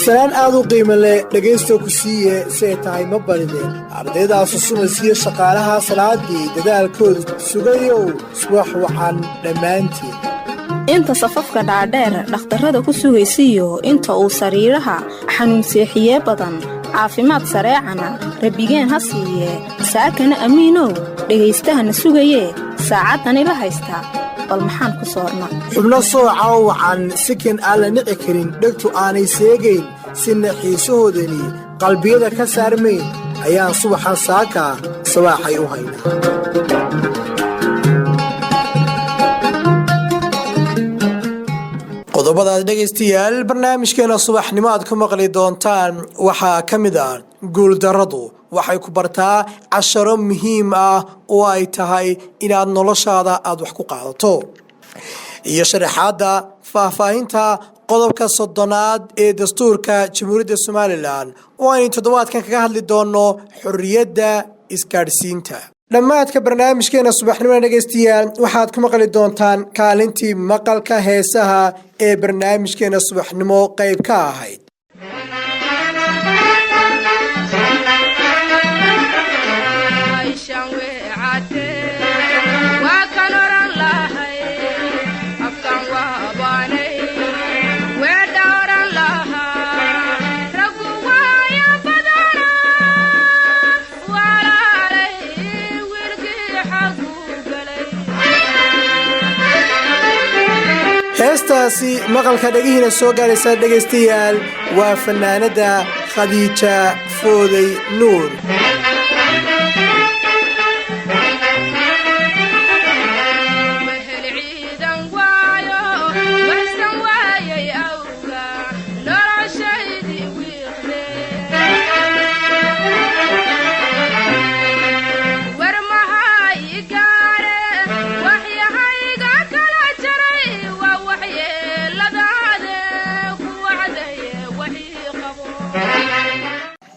Salaan aad u qiimo leh dhegaysta ku siiye, siay tahay ma barideen ardaydaas sumaysiyo shaqaalaha salaadii dadaalkooda sugayow, subax wacan dhammaantiin. Inta safafka dhaadheer dhakhtarrada ku sugaysiiyo inta uu sariiraha xanuunseexiyee badan, caafimaad sareecana rabbigeen ha siiyee. Saakana amiinow dhagaystahana sugayee, saacaddani la haysta bal maxaan ku soorna? Xubno sooca oo wacan, sikin aan la nici karin, dhegtu aanay seegayn, sina xiisahoodani qalbiyada ka saarmayn ayaan subaxan saaka sabaaxay u haynaa. Qodobadaad dhegaystayaal barnaamijkeena subaxnimo aad ku maqli doontaan waxaa ka mid ah: guuldarradu waxay ku bartaa casharo muhiim ah oo ay tahay inaad noloshaada aad wax ku qaadato, iyo sharaxaadda faahfaahinta qodobka 30aad ee dastuurka Jamhuuriyadda Somaliland oo aynu toddobaadkan kaga hadli doonno xorriyadda isgaadhsiinta. Dhammaadka barnaamijkeena subaxnimada, dhegaystayaal, waxaad ku maqli doontaan kaalintii maqalka heesaha ee barnaamijkeena subaxnimo qayb ka ahayd. Heestaasi maqalka dhegihiina soo gaaraysaa, dhegaystayaal, waa fanaanada Khadiija Fooday Nuur.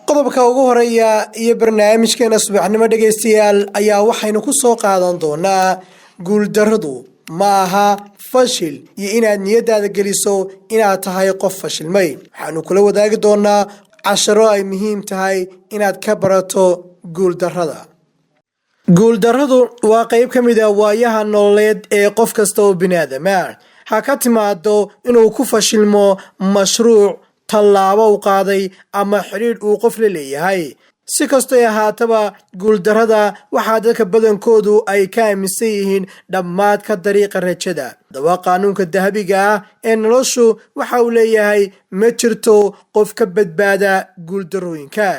Qodobka ugu horeeya iyo barnaamijkeena subaxnimo, dhegaystayaal, ayaa waxaynu ku soo qaadan doonaa: guuldarradu ma aha fashil iyo inaad niyaddaada geliso inaad tahay qof fashilmay. Waxaanu kula wadaagi doonaa casharo ay muhiim tahay inaad ka barato guuldarrada. Guuldarradu waa qayb ka mid a waayaha nololeed ee qof kasta oo biniaadama. Ha ka timaado inuu ku fashilmo mashruuc, tallaabo u qaaday ama xidhiidh uu qof la leeyahay. Si kastoy ahaataba, guuldarrada waxaa dadka badankoodu ay ka aaminsan yihiin dhammaadka dariiqa rajada. Haddaba, qaanuunka dahabiga ah ee noloshu waxa uu leeyahay: ma jirto qof ka badbaada guuldarrooyinka.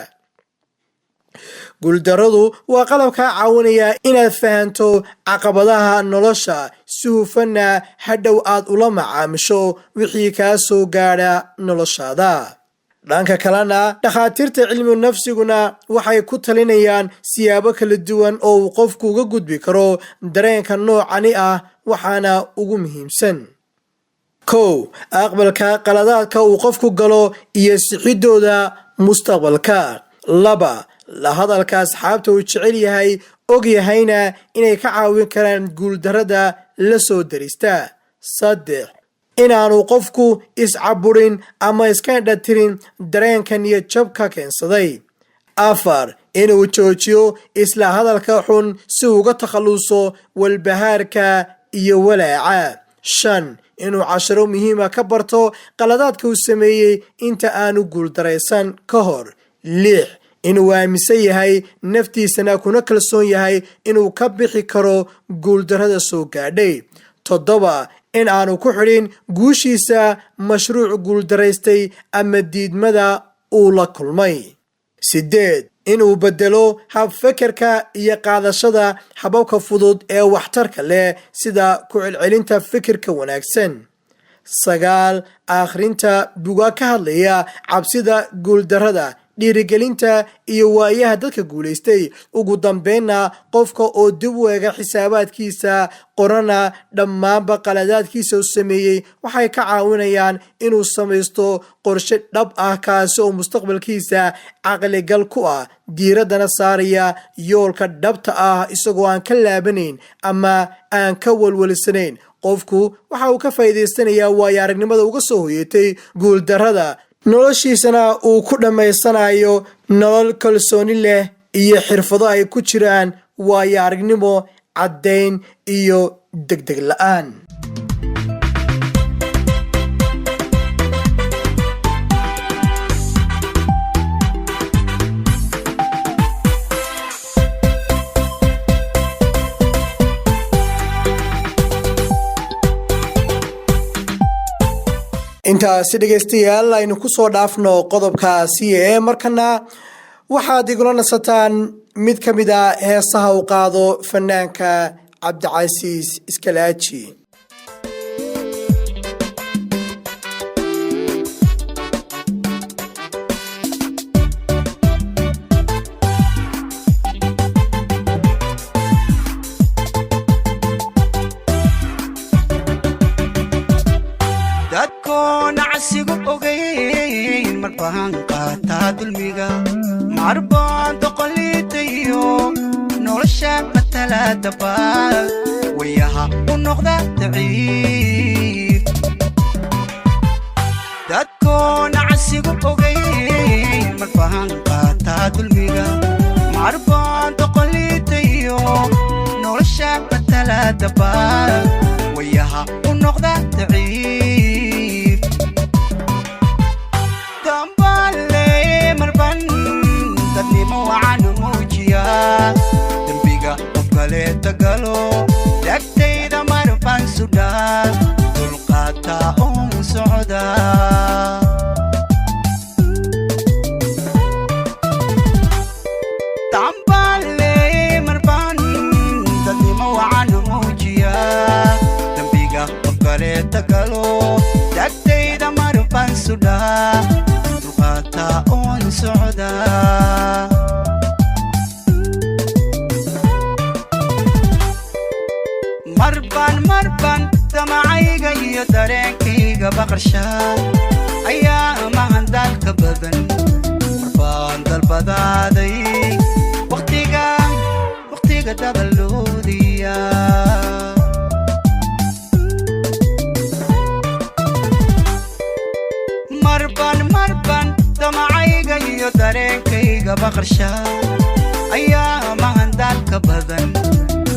Guuldarradu waa qalab kaa caawinaya inaad fahanto caqabadaha nolosha, si hufanna hadhow aad ula macaamisho wixii kaa soo gaadha noloshaada. Dhanka kalena, dhakhaatiirta cilmu nafsiguna waxay ku talinayaan siyaabo kala duwan oo uu qofku uga gudbi karo dareenka noocani ah, waxaana ugu muhiimsan: 1, aqbalka qaladaadka uu qofku galo iyo sixidooda mustaqbalka; 2, la hadalka asxaabta uu jecel yahay, og yahayna inay ka caawin karaan guuldarrada la soo darista; 3, inaanu qofku iscaburin ama iska indhatirin dareenka niyad jabka keensaday; 4, inuu joojiyo isla hadalka xun si uga takhalluso walbahaarka iyo walaaca; 5, inuu casharo muhiima ka barto qaladaadka uu sameeyey inta aanu guuldaraysan ka hor; 6, inuu aaminsan yahay naftiisana kuna kalsoon yahay inuu ka bixi karo guuldarrada soo gaadhay; 7, in aanu ku xidhin guushiisa mashruuc guuldaraystay ama diidmada uu la kulmay; 8, inuu bedelo habfekerka iyo qaadashada hababka fudud ee waxtarka leh, sida ku celcelinta fikirka wanaagsan; 9, akhrinta buugaag ka hadlaya cabsida guuldarrada. Dhiirigelinta iyo waayaha dadka guulaystay. Ugu dambeynna, qofka oo dib u eega xisaabaadkiisa, qorana dhammaanba qaladaadkiisa u sameeyey, waxay ka caawinayaan inuu samaysto qorshe dhab ah, kaasi oo mustaqbalkiisa caqligal ku ah, diiraddana saaraya yoolka dhabta ah, isagoo aan ka laabanayn ama aan ka walwalsanayn. Qofku waxa uu ka faa'iidaysanayaa waayo aragnimada uga soo hoyatay guuldarrada, noloshiisana uu ku dhammaysanayo nolol kalsooni leh iyo xirfado ay ku jiraan waayo aragnimo, caddayn iyo degdeg la'aan. Intaasi, dhegaystayaal, aynu ku soo dhaafno qodobkaasi. Ee markana waxaad igula nasataan mid ka mid a heesaha uu qaado fanaanka Cabdicasiis Iskalaaji. Dadkoo nacsigu ogayn marbaan qaataa dulmiga, marbaan doqoliitayo nolosha matalaadabaal wayaha u noqda daciif. Dadkoo nacsigu ogayn marbaan qaataa dulmiga, marbaan doqoliitayo nolosha matalaadabaal wayaha u noqda daciif. Dambaale marban dadnimo wacan muujiya, dembiga qof kaleeta galo degtayda marban sudhaa, dulqaataa uun socda. Dambaale marban dadnimo wacan muujiya, dembiga qof kaleeta galo degtayda marban sudhaa, dulqaataa uun socda. Marban marban damacayga iyo dareenkayga baqarsha ayaa mahandaalka badan, marbaan dalbadaaday waqtiga waqtiga dabaloodiya. Marban marban damacayga iyo dareenkayga baqarsha ayaa mahandaalka badan,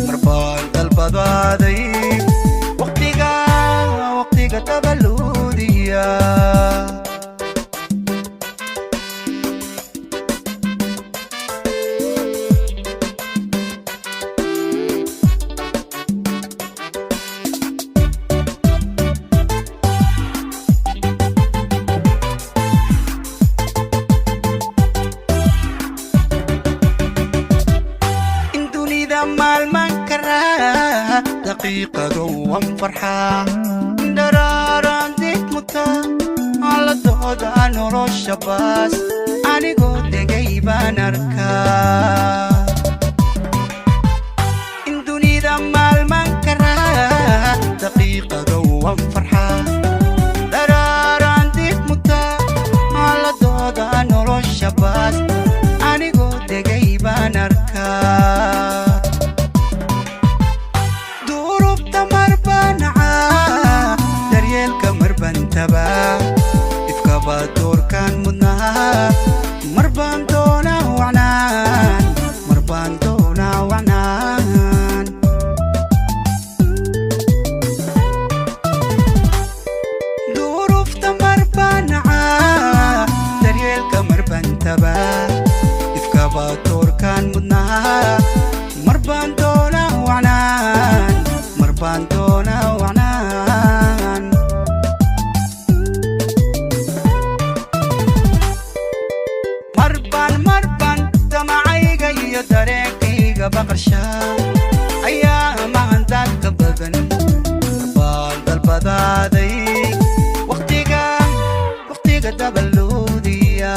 marbaan dalbadaaday waqtiga waqtiga dabaloodiya. In dunida maalmaan karaa daqiiqado wan farxaa, dharaaraan dig mutaa ladooda nolosha baas anigoo degay baan arkaa. In dunida maalmaan karaa daqiiqado wan farxaa, dharaaraan dig mutaa ladooda nolosha baas anigoo degay baan arkaa. Duurubta marbanacaa, daryeelka marbantabaa, ifkaba doorkaan mudnaa, marbaan doonaa wacnaan, marbaan doonaa wacnaan. Duurufta marbanacaa, daryeelka marbantabaa, ifkaba doorkaan mudnaa, marbaan doonaa wacnaan, marbaan doonaa wacnaan. Marban marban damacayga iyo dareenkayga baqarsha ayaa mahandaalka badan, marbaan dalbadaaday waqtiga waqtiga dabaloodiya.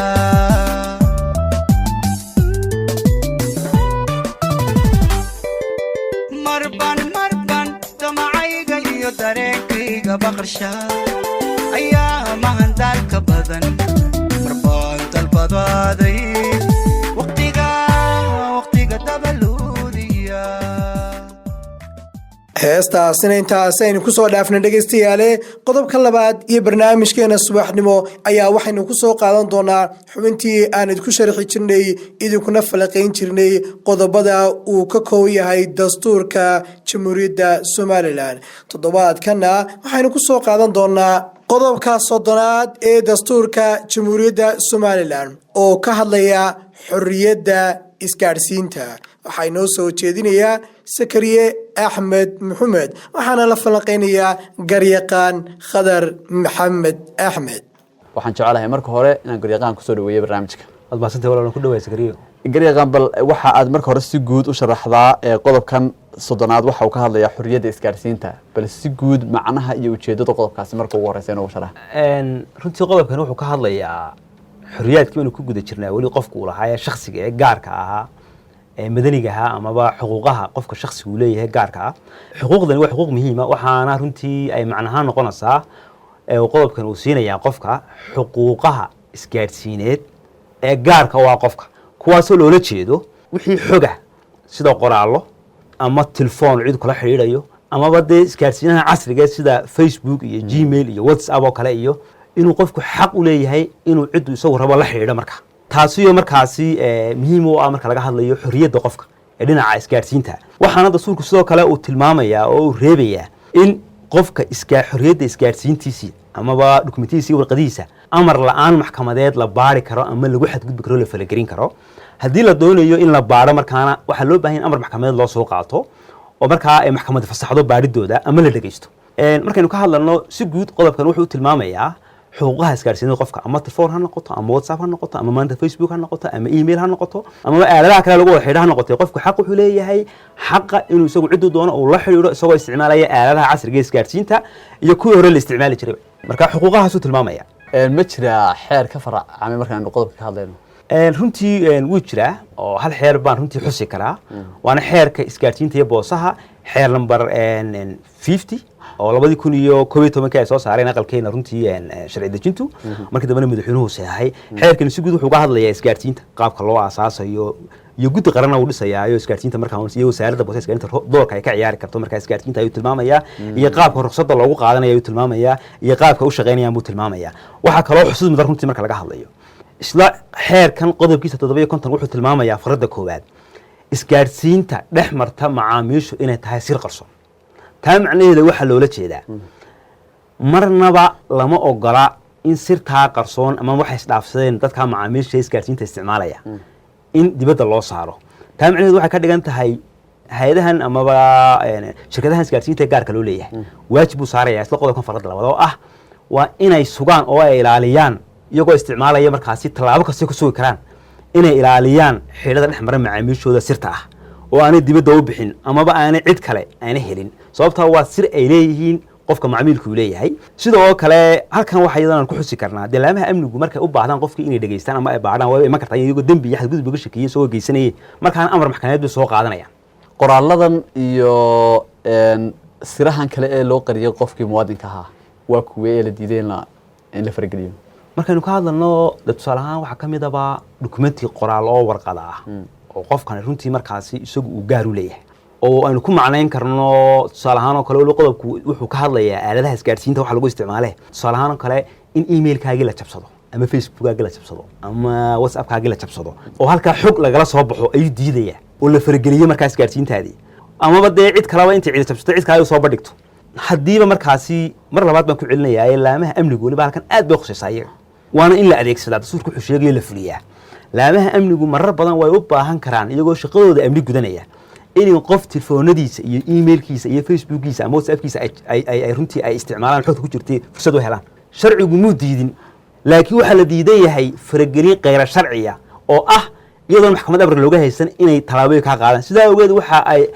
Dareenkayga baqarsha ayaa mahandaalka badan marbaan dalbadaaday waqtiga waqtiga dabaluudiya. Heestaasina intaas aynu kusoo dhaafnay, dhegaystayaale. Qodobka labaad iyo barnaamijkeena subaxnimo ayaa waxaynu kusoo qaadan doonaa xubintii aan idinku sharxi jirnay, idinkuna falaqayn jirnay qodobada uu ka kooban yahay dastuurka Jamhuuriyadda Somaliland. Toddobaadkana waxaynu kusoo qaadan doonaa qodobka 30aad ee dastuurka Jamhuuriyadda Somaliland oo ka hadlaya xorriyadda isgaadhsiinta. Waxaa inoo soo jeedinayaa Sakariye Axmed Maxamed, waxaana la falanqeynayaa garyaqaan Khadar Maxamed Axmed. Waxaan jecelahay marka hore inaan garyaqaan kusoo dhaweeyo barnaamijka. Waad mahadsantahay walaal, waan ku dhawahay, Sakariyo. Garyaqaan, bal waxa aad marka hore si guud u sharaxdaa ee qodobkan 30aad waxa uu ka hadlayaa xorriyadda isgaadhsiinta. Bal si guud macnaha iyo ujeedada qodobkaasi marka ugu horeysa inoogu sharax. Runtii qodobkan wuxuu ka hadlayaa xorriyaadkii baynu ku guda jirnaa weli qofku uu lahaa ee shakhsiga ee gaarka ahaa ee madaniga ahaa, amaba xuquuqaha qofka shakhsigu uu leeyahay gaarka ah. Xuquuqdani waa xuquuq muhiima, waxaana runtii ay macnahaan noqonaysaa ee uu qodobkan uu siinayaa qofka xuquuqaha isgaadhsiineed ee gaarka u ah qofka, kuwaasoo loola jeedo wixii xoga sida qoraallo ama telefoon cid kula xidhiidhayo, amaba dee isgaadhsiinaha casriga sida Facebook iyo Gmail iyo WhatsApp oo kale, iyo inuu qofku xaq u leeyahay inuu ciddu isagu rabo la xidhiidho. Marka taasiyo markaasi muhiim u ah marka laga hadlayo xorriyadda qofka ee dhinaca isgaadhsiinta. Waxaana dastuurku sidoo kale uu tilmaamayaa oo uu reebayaa in qofka xorriyadda isgaadhsiintiisii amaba dukumentihiisa iyo warqadihiisa amar la-aan maxkamadeed la baari karo ama lagu xadgudbi karo, la falagelin karo. Haddii la doonayo in la baaro, markaana waxaa loo baahan in amar maxkamadeed loo soo qaato oo markaa ay maxkamadi fasaxdo baadhidooda ama la dhegeysto. Markaynu ka hadalno si guud, qodobkan wuxuu tilmaamayaa xuquuqaha isgaarsiinada qofka, ama telefoon ha noqoto, ama WhatsApp ha noqoto, ama maanta Facebook ha noqoto, ama email ha noqoto, ama aaladaha kale lagu wada xidhiidho ha noqoto. Qofku xaq wuxuu leeyahay xaqa inuu isagu cidduu doono uu la xidhiidho isagoo isticmaalaya aaladaha casriga ee isgaarsiinta iyo kuwii hore la isticmaali jiray. Marka xuquuqahaasuu tilmaamaya. Ma jiraa xeer ka faracamay markaan qodobka ka hadlayno? Runtii wuu jiraa oo hal xeer baan runtii xusi karaa, waana xeerka isgaarsiinta iyo boosaha, xeer number 50 oo 2011-kii ay soo saareen aqalkeena runtii sharci dejintu, markii dambena madaxweynuhu saxay. Xeerkani si guud wuxuu uga hadlayaa isgaarsiinta, qaabka loo aasaasayo iyo guddi qaranna uu dhisayaayo isgaarsiinta markaa, iyo wasaaradda boosaha isgaarsiinta doorka ay ka ciyaari karto markaa isgaarsiinta ayuu tilmaamayaa, iyo qaabka ruqsadda loogu qaadanayo ayuu tilmaamayaa, iyo qaabka u shaqeynayaan buu tilmaamayaa. Waxaa kaloo xusid mudan runtii marka laga hadlayo isla xeerkan qodobkiisa 57, wuxuu tilmaamayaa farada koowaad isgaadhsiinta dhex marta macaamiishu inay tahay sir qarsoon. Taa macnaheeda waxaa loola jeedaa marnaba lama ogola in sirtaa qarsoon ama waxay isdhaafsadeen dadka macaamiisha isgaadhsiinta isticmaalaya in dibadda loo saaro. Taa macnaheedu waxay ka dhigan tahay hay-adahan amaba shirkadahan isgaadhsiinta ee gaarka loo leeyahay waajib buu saaraya isla qodobkan farada labaad oo ah waa inay sugaan oo ay ilaaliyaan, iyagoo isticmaalaya markaasi tallaabo kastay ku sugi karaan, inay ilaaliyaan xidhada dhex mara macaamiishooda sirta ah oo aanay dibadda u bixin amaba aanay cid kale aanay helin, sababtaa waa sir ay leeyihiin qofka macmiilku uu leeyahay. Sidoo kale halkan waxa iyadana ku xusi karnaa dee laamaha amnigu markay u baahdaan qofkii inay dhegeystaan ama ay baadhaan, waa iman kartaa iyagoo dembi iyo xadgudub uga shakiyey isagoo geysanayay, markaana amar maxkamadeed bay soo qaadanayaan. Qoraaladan iyo sirahan kale ee loo qariyay qofkii muwaadinka ahaa waa kuwee ee la diiday in la farageliyo? Markaynu ka hadalno de tusaale ahaan, waxaa ka mid aba dukumenti qoraal oo warqada ah oo qofkan runtii markaasi isagu uu gaar u leeyahay oo aynu ku macnayn karno. Tusaale ahaan oo kale, weli qodobku wuxuu ka hadlayaa aaladaha isgaadhsiinta waxa lagu isticmaale. Tusaale ahaan oo kale, in emailkaagii la jabsado ama Facebookkaagii la jabsado ama WhatsAppkaagii la jabsado oo halkaa xog lagala soo baxo ayuu diidaya, oo la farageliyo markaa isgaadhsiintaadii, amaba dee cid kaleba intay cidi jabsato cid kale ay soo bandhigto. Haddiiba markaasi mar labaad baan ku celinayaa, laamaha amnigu weliba halkan aad bay khusaysaa iyaga, waana in la adeegsadaa dastuurka wuxuu sheegayo, la fuliyaa. Laamaha amnigu marar badan way u baahan karaan, iyagoo shaqadooda amni gudanaya, inay qof telefoonadiisa iyo emailkiisa iyo Facebookiisa ama WhatsAppkiisa ay runtii ay isticmaalaan, xogta ku jirtay fursad u helaan. Sharcigu muu diidin, laakiin waxaa la diidan yahay faragelin kheyra sharciya oo ah iyadoon maxkamad amar looga haysan inay tallaabooyin kaa qaadaan. Sidaa awgeed waxa ay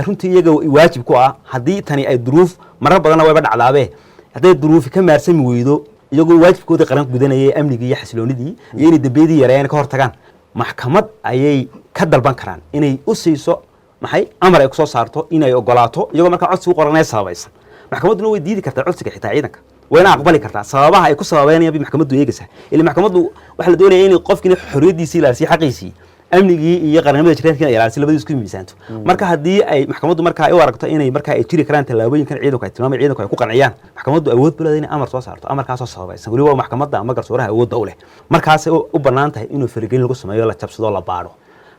runtii iyaga waajib ku ah, haddii tani ay duruuf, marar badanna wayba dhacdaabee, hadday duruufi ka maarsami weydo iyagoo waajibkoodii qaran gudanayay, amnigii iyo xasiloonidii iyo inay dembiyadii yareeyaan ka hortagaan, maxkamad ayay ka dalban karaan inay u siiso maxay amar ay kusoo saarto inay ogolaato, iyagoo markaa codsi u qoranee sababaysan. Maxkamadduna way diidi kartaa codsiga xitaa ciidanka, wayna aqbali kartaa. Sababaha ay ku sababeynayaan bay maxkamaddu eegaysaa. Ila maxkamaddu waxaa la doonaya inay qofkiina xorriyaddiisii ilaaliso, xaqiisii, amnigii iyo qarannimada jireedkiina ilaaliso, labadii isku miisaanto. Marka haddii ay maxkamaddu marka ay u aragto inay marka ay jiri karaan tallaabooyinkan ciidanku ay tilmaamay, ciidanku ay ku qanciyaan, maxkamaddu awood bu leedahay inay amar soo saarto. Amarkaasoo sababaysan weliba waa maxkamadda ama garsooraha awoodda u leh. Markaasay u bannaan tahay inuu faragelin lagu sameeyo, la jabsado, la baadho.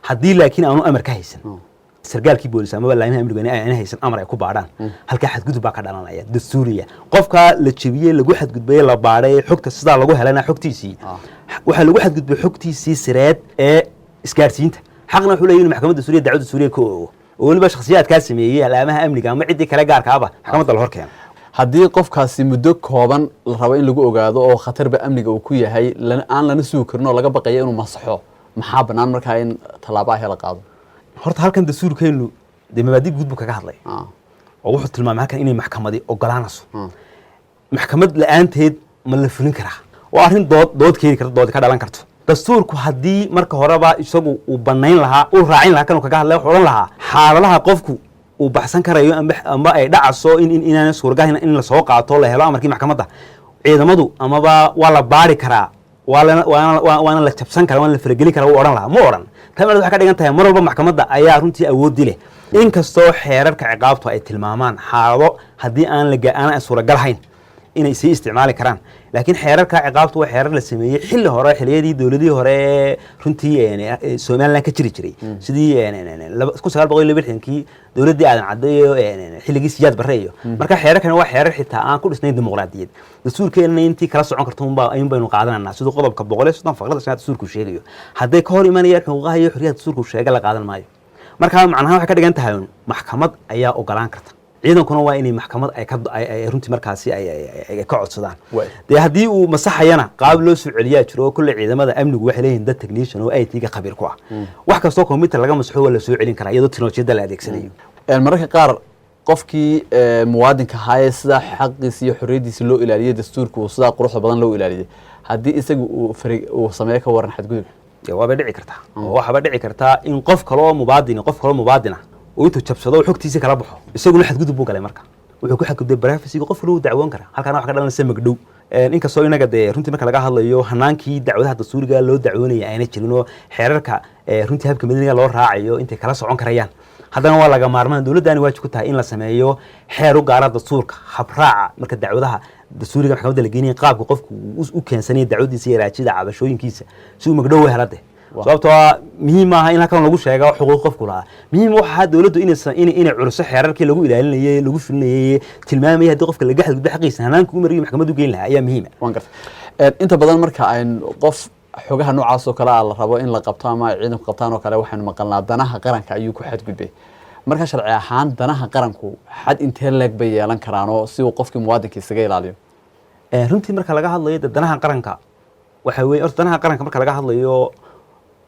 Haddii laakiin aanu amar ka haysan sargaalkii boolis amaba laamaha amnigu aanay haysan amar ay ku baadhaan, halkaa xadgudub baa ka dhalanaya dastuuriya. Qofka la jebiyey, lagu xadgudbayey, la baadhay, xogta sidaa lagu helana, xogtiisii waxaa lagu xadgudbay, xogtiisii sireed ee isgaarsiinta. Xaqna wuxuu leeyahay in maxkamadda suuriya dacwadda suuriya ka oogo, oo weliba shakhsiyaadkaa sameeyey laamaha amniga ama ciddii kale gaarkaaba maxkamadda la hor keeno. Haddii qofkaasi muddo kooban la rabo in lagu ogaado oo khatarba amniga uu ku yahay, aan lana sugi karin oo laga baqaya inuu masaxo, maxaa bannaan markaa in tallaabo ah la qaado? Horta halkan dastuurkeenu dee mabaadi guud buu kaga hadlay oo wuxuu tilmaamay halkan inay maxkamadi ogolaanayso. Maxkamad la-aanteed ma la fulin karaa? Waa arrin dood keeni karta, doodi ka dhalan karto. Dastuurku haddii marka horeba isagu uu banayn lahaa, uu raacin lahaa kan uu kaga hadlay, wuxuu odhan lahaa xaaladaha qofku uu baxsan karayo amba ay dhacaso in inaana suuragal in lasoo qaato, la helo amarkii maxkamadda, ciidamadu amaba waa la baari karaa, waana la jabsan karaa, waana la faragelin karaa, wuu odhan lahaa. Ma odhan. Taa macnaheedu waxay ka dhigan tahay mar walba maxkamadda ayaa runtii awooddi leh, inkastoo xeerarka ciqaabtu ay tilmaamaan xaalado haddii aan la aanan suuragal hayn inay sii isticmaali karaan. Laakiin xeerarka ciqaabtu waa xeerar la sameeyey xilli hore, xilliyadii dowladihii hore ee runtii Somaliland ka jiri jiray, sidii 1962-kii dowladdii Aadan Cadde iyo xilligii Siyaad Barre. Iyo marka xeerarkani waa xeerar xitaa aan ku dhisnayn dimuqraadiyad. Dastuurkeenna intii kala socon karto unbaa ayuun baynu qaadananaa, siduu qodobka 130 faqrada shanaad dastuurku sheegayo. Hadday ka hor imanayaan xuquuqaha iyo xorriyaha dastuurku sheega, la qaadan maayo. Marka macnaha waxay ka dhigan tahay un maxkamad ayaa ogolaan karta, ciidankuna waa inay maxkamad ay ka ay runtii markaasi ay ka codsadaan. Dee haddii uu masaxayana qaab loo soo celiyaa jiro, oo kolley ciidamada amnigu waxay leeyihiin dad technician oo IT-ga khabiir ku ah. Wax kastoo computer laga masaxo waa la soo celin karaa iyadoo teknolojiyadda la adeegsanayo. Mararka qaar qofkii muwaadinka ahaa ee sidaa xaqiisa iyo xorriyaddiisa loo ilaaliyey, dastuurka uu sidaa quruxda badan loo ilaaliyey, haddii isaga uu sameeyo, ka waran xadgudub? Dee waaba dhici kartaa, oo waxaaba dhici kartaa in qof kaloo mubaadini, qof kaloo mubaadina oo intuu jabsado oo xogtiisa kala baxo, isaguna xadgudub buu galay. Marka wuxuu ku xadgudbay privacy-ga, qof kale wuu dacwoon karaa. Halkaana waxa ka dhalanaysa magdhow. Inkastoo inaga dee runtii marka laga hadlayo hanaankii dacwadaha dastuuriga loo dacwoonaya ayna jirin, oo xeerarka runtii habka madaniga loo raacayo intay kala socon karayaan, haddana waa laga maarmaan. Dowladdaani waajib ku tahay in la sameeyo xeer u gaara dastuurka, habraaca marka dacwadaha dastuuriga maxkamadda la geenaya, qaabka qofku uu u keensanaya dacwadiisa iyo raajida cabashooyinkiisa si uu magdhow u hela. De sababtoo ah muhiim maaha in halkan lagu sheego xuquuq qofku lahaa. Muhiim waxa ahaa dowladdu inay curiso xeerarkii lagu ilaalinayay, lagu fulinayay, tilmaamayay haddii qofka laga xadgudbo xaqiisa, hanaanka u mariyo maxkamaddu geyn lahaa ayaa muhiima. Waan gartay. Inta badan marka ayn qof xogaha noocaas oo kale ah la rabo in la qabto ama ay ciidanku qabtaan oo kale, waxaynu maqalnaa danaha qaranka ayuu ku xadgudbay. Marka sharci ahaan danaha qaranku xad intee leeg bay yeelan karaan oo si uu qofkii muwaadinka isaga ilaaliyo? Runtii marka laga hadlayo de danaha qaranka, waxa weeye horta danaha qaranka marka laga hadlayo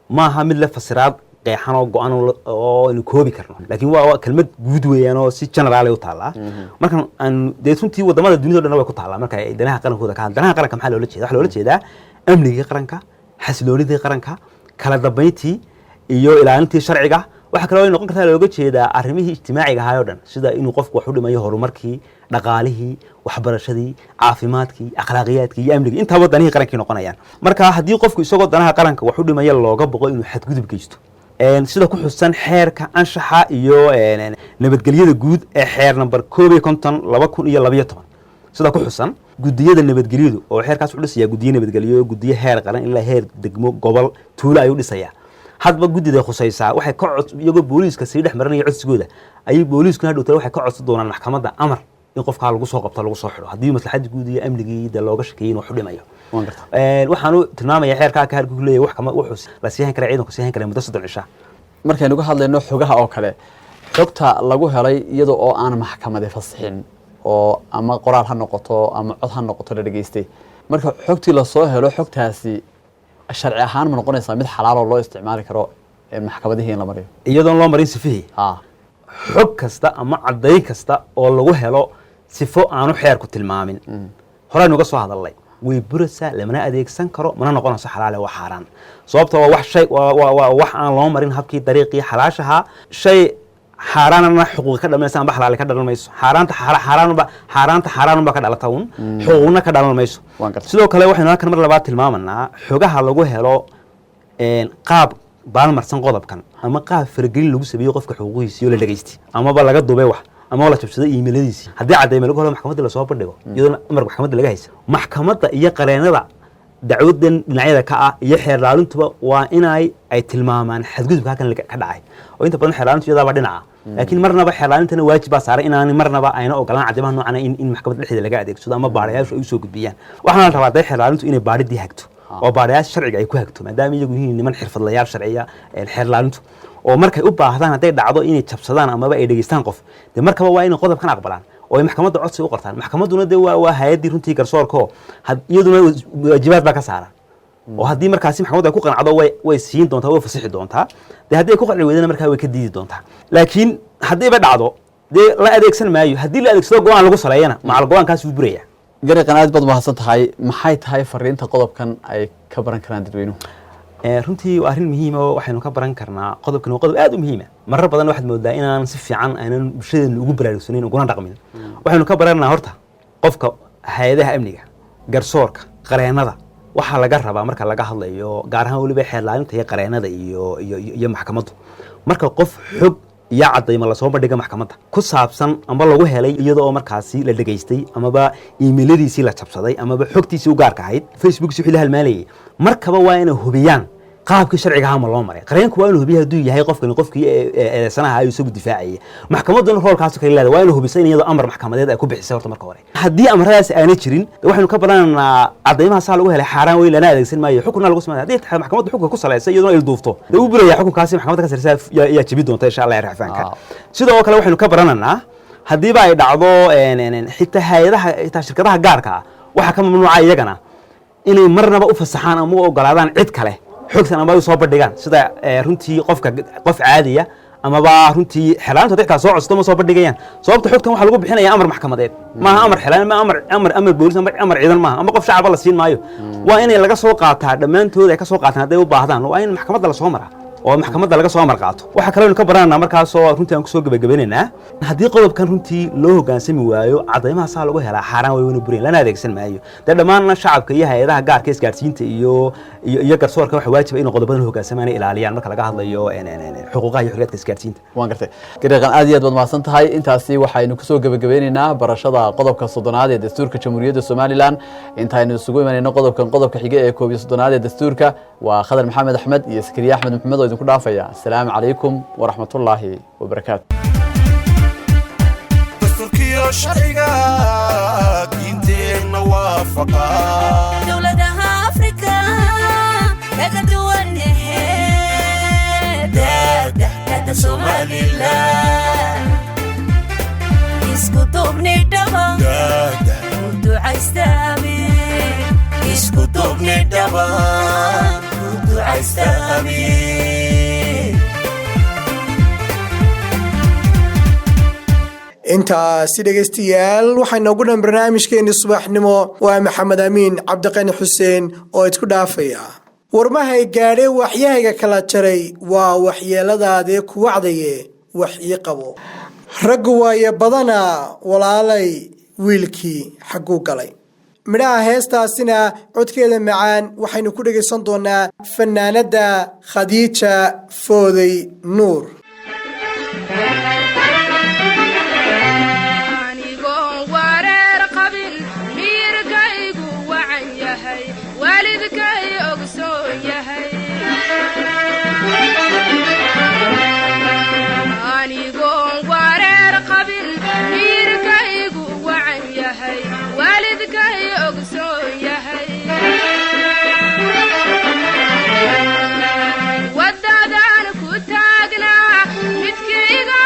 maaha mid le fasiraad qeexan oo go-an oo aynu koobi karno, laakiin waa kelmad guud weeyaan oo si general ay u taallaa. Markan aan dee runtii wadamada dunida o dhan way ku taallaa. Marka ay danaha qarankooda ka hadla, danaha qaranka maxaa loola jeeda? Waxaa loola jeedaa amnigii qaranka, xasiloonidii qaranka, kala dambayntii iyo ilaalintii sharciga. Waxaa kaloo ay noqon kartaa looga jeedaa arrimihii ijtimaaciga ahaa oo dhan, sida inuu qofku wax u dhimayo horumarkii, dhaqaalihii, waxbarashadii, caafimaadkii, akhlaaqiyaadkii iyo amnigii. Intaba danihii qarankii noqonayaan. Marka haddii qofku isagoo danaha qaranka wax u dhimaya looga boqo inuu xadgudub geysto, sida ku xusan xeerka anshaxa iyo nabadgelyada guud ee xeer nambar 51/2012, sida ku xusan gudiyada nabadgelyadu, oo xeerkaas wuxuu dhisayaa gudiyo nabadgelyo, gudiyo heer qaran ilaa heer degmo, gobol, tuulo ayuu dhisayaa. Hadba guddida khusaysaa waxay ka cod iyagoo booliiska sii dhex marinaya codsigooda ayay booliiskuna hadhowtale waxay ka codsan doonaan maxkamadda amar in qofkaa lagu soo qabto, lagu soo xidho, haddii maslaxadii guud iyo amnigii de looga shakeeyey inuu wax u dhimayo. Waan gartaa. Waxaanu tilmaamaya xeerkaa ka harku leeyahay wax kama wuxuu la siihan karaa, ciidanku siihan karaa muddo 30 cisha. Markaynu ka hadlayno xogaha oo kale, xogta lagu helay iyada oo aan maxkamadi fasixin, oo ama qoraal ha noqoto ama cod ha noqoto la dhegeystay, marka xogtii lasoo helo, xogtaasi sharci ahaan ma noqonaysaa mid xalaal oo loo isticmaali karo maxkamadihii in la mariyo? Iyadoon loo marin sifihii? Ha. Xog kasta ama caddayn kasta oo lagu helo sifo aanu xeerku tilmaamin, horeynu uga soo hadalnay, way buraysaa, lamana adeegsan karo, mana noqonayso xalaale, waa xaaraan. Sababta waa wax shay waa wax aan loo marin habkii dariiqii xalaashahaa, shay Xaaraanna xuquuq ka dhalanaysa amba xalaali ka dhalan mayso. Xaaraanta xaaraanba, xaaraanta xaaraanba ka dhalata un, xuquuqna ka dhalan mayso. Waan gartay. Sidoo kale waxaynu halkan mar labaad tilmaamanaa xogaha lagu helo qaab baalmarsan qodobkan ama qaab faragelin lagu sameeyo qofka xuquuqihiisii oo la dhegaystay amaba laga dubay wax ama la jabsaday iimayladiisii, haddii cadeyme lagu helo, maxkamadda lasoo bandhigo iyadoona amarka maxkamadda laga haysa, maxkamadda iyo qareenada dacwadan dhinacyada ka ah iyo xeer ilaalintuba waa inay ay tilmaamaan xadgudubka halkan ka dhacay. Oo inta badan xeer ilaalintu iyadaaba dhinaca, laakiin marnaba xeer ilaalintana waajib baa saaran inaanay marnaba ayna ogolaan cadeymaha noocan ah in maxkamadda dhexdeeda laga adeegsado ama baarayaashu ay usoo gudbiyaan. Waxaana la rabaa dee xeer ilaalintu inay baadhidii hagto oo baarayaasha sharciga ay ku hagto, maadaama iyagu yihiin niman xirfadlayaal sharciya xeer ilaalintu, oo markay u baahdaan, hadday dhacdo inay jabsadaan amaba ay dhegeystaan qof, dee markaba waa inay qodobkan aqbalaan oo ay maxkamadda codsi u qortaan. Maxkamadduna dee waa hay-addii runtii garsoorka oo iyaduna waajibaad baa ka saaran, oo haddii markaasi maxkamaddu ay ku qanacdo way siin doontaa, way fasixi doontaa. Dee haddii ay ku qanci weydana, markaa way ka diidi doontaa. Laakiin haddiiba dhacdo, dee la adeegsan maayo. Haddii la adeegsado, go-aan lagu saleeyana, macal go-aankaasi wuu buraya. Gariqan, aad baad mahadsan tahay. Maxay tahay fariinta qodobkan ay ka baran karaan dadweynuhu? Runtii waa arrin muhiim oo waxaynu ka baran karnaa. Qodobkan waa qodob aad u muhiima. Marar badan waxaad moodaa inaan si fiican aynan bulshadeena ugu baraarugsanayn, uguna dhaqmin. Waxaynu ka baranaa horta qofka hay-adaha amniga, garsoorka, qareenada waxaa laga rabaa marka laga hadlayo, gaar ahaan weliba xeer ilaalinta iyo qareenada iyo maxkamaddu, marka qof xog iyo cadayma lasoo bandhiga maxkamadda ku saabsan amba lagu helay iyadoo markaasi la dhegaystay amaba iimayladiisii la jabsaday amaba xogtiisii u gaarka ahayd, Facebooksi wixii la halmaalayay, markaba waa inay hubiyaan qaabkii sharciga ahaa ma loo maray. Qareenku waa inuu hubiya hadduu yahay qofkani qofkii eedeysanaha ayuu isagu difaacayay. Maxkamadduna roolkaas kale leedahay, waa inuu hubisa in iyadoo amar maxkamadeed ay ku bixisay horta marka hore. Haddii amaradaas aanay jirin, de waxaynu ka baranaynaa cadaymaha saa lagu helay xaaraan weyn, lana adeegsan maayo, xukunna lagu samay. Haddii maxkamaddu xukunka ku salaysa iyaduna ilduufto, dee uu buraya xukunkaasi, maxkamadda ka sarreysa yaa jebi doonta insha Allah racfaanka. Sidoo kale waxaynu ka baranaynaa haddiiba ay dhacdo xitaa hay-adaha, xitaa shirkadaha gaarka ah, waxaa ka mamnuuca iyagana inay marnaba u fasaxaan ama u ogolaadaan cid kale xogtan ama ay u soo bandhigaan sida runtii qofka qof caadiya amaba runtii xelaanta xitaa soo codsato ma soo bandhigayaan, sababta xogtan waxaa lagu bixinaya amar maxkamadeed maaha, amar xelaan ma amar boolis ama amar ciidan maaha, ama qof shacaba la siin maayo. Waa inay laga soo qaataa dhammaantood ay ka soo qaataan hadday u baahdaan, waa in maxkamadda lasoo maraa oo maxkamadda laga soo amar qaato. Waxaa kaloo aynu ka barananaa markaasoo runtii aan kusoo gebagabeynaynaa, haddii qodobkan runtii loo hoggaansami waayo, cadaymaha saa lagu helaa xaaraan way, wana burayn, lana adeegsan maayo. Dee dhammaanna shacabka iyo hay-adaha gaarka isgaarsiinta iyo garsoorka waxa waajiba inay qodobadan hoggaansamaan, ilaaliyaan marka laga hadlayo xuquuqaha iyo xorriyaadka isgaarsiinta. Waan gartay, gariiqan, aad iyo aad baad mahadsan tahay. Intaasi waxaynu kusoo gebagabeyneynaa barashada qodobka 30aad ee dastuurka Jamhuuriyadda Somaliland. Intaynu isugu imanayno qodobkan qodobka xiga ee 31aad ee dastuurka, waa Khadar Maxamed Axmed iyo Sakariya Axmed Maxamed oo idinku dhaafaya. Asalaamu calaykum waraxmatullaahi wabarakaatu. Dastuurkiyo sharciga diinteenna waafaqa. Dowladaha Afrika kaga duwan dada Somaliland, isku duubni dhaba u ducaystaame, Isku duubni dhaba u ducaystaame. Intaasi dhegaystayaal waxaa inoogu dhan barnaamijkeenii subaxnimo. Waa Maxamed Amiin Cabdiqani Xuseen oo idku dhaafaya. Warmahay gaadhee waxyahayga kala jaray waa waxyeeladaadee ku wacdaye wax ii qabo. Raggu waaye badanaa walaalay, wiilkii xagguu galay? Midhaha heestaasina codkeeda macaan waxaynu ku dhegaysan doonaa fanaanadda Khadiija Foodey Nuur. Anigoon wareer qabin, miirkaygu wacan yahay, waalidkay ogsoon yahay. Anigoon wareer qabin, miirkaygu wacan yahay, waalidkay ogsoon yahay, waddadaan ku taagnaa midkiiga.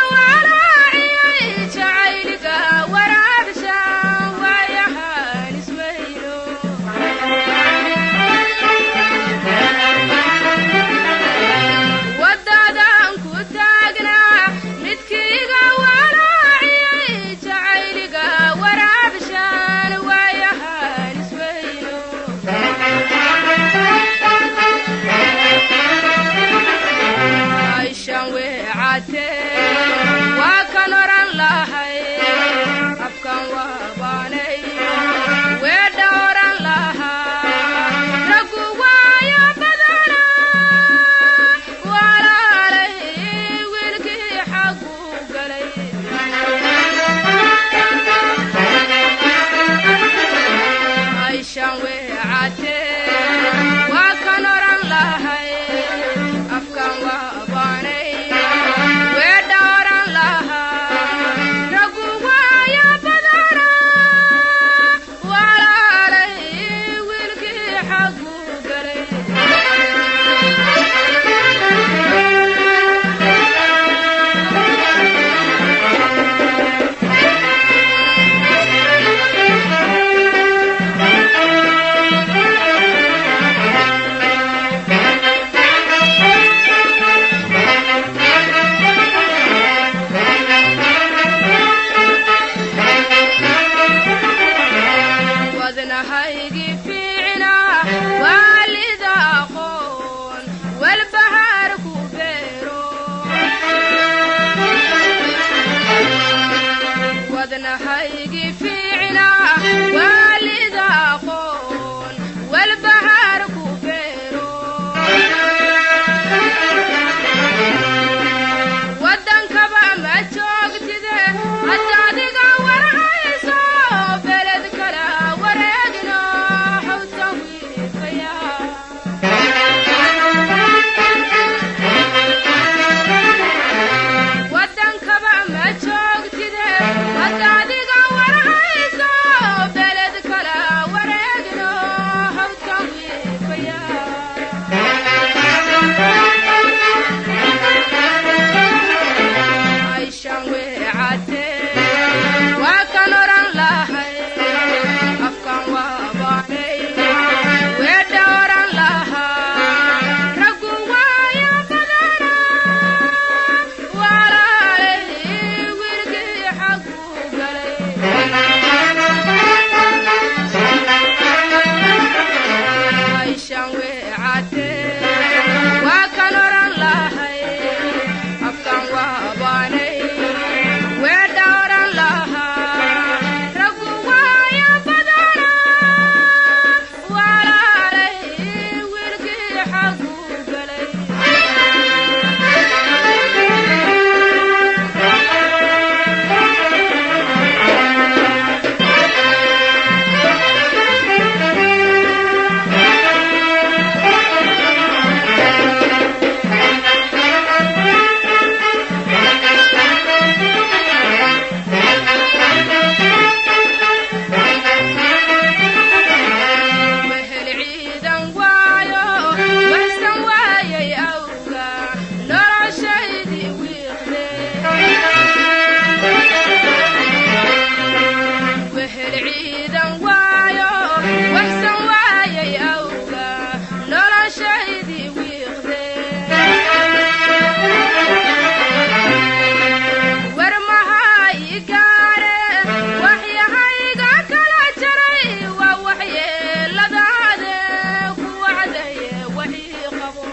Wanahaygii fiicnaa waalida aqoon walbahaar ku beero waddankaba ma joogtide hadda adiga warhayso beled kala wareegno hawsan wiifaya. Waddankaba ma joogtide hadda adiga warhayso beled kala wareegno hawsan wiifaya. Ayshan weecate waa kan oran lahay afkan waa baanay weedha oran lahaa raggu waaya badana walaalay wiilkii xagu galay. Ayshan weecate waa kan oran lahay afkan waa baanay weedha oran lahaa raggu waaya badana walaalay wiilkii xagu galay. Wehel ciidan waayo waxsan waayay awga noloshaydii wiiqde. Wehel ciidan waayo waxsan waayay awga noloshaydii wiiqde. War maxaa ii gaare waxyahayga kala jaray waa waxyeeladaade ku wacdaye waxii qabo.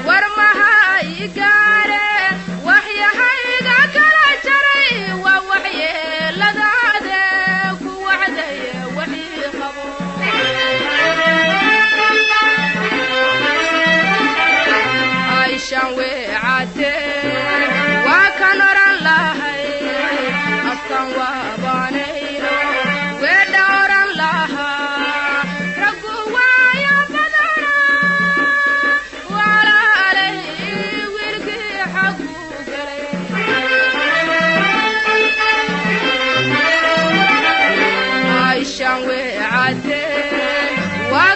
War maxaa ii gaare waxyahayga kala jaray waa waxyeeladaade ku wacdaye waxii qabo. Ayshan weecate waa kan oran lahay afkan waa baanayno weedha oran lahaa raggu waaya badana walaalay wiilkii xagu galay. Ayshan weecate waa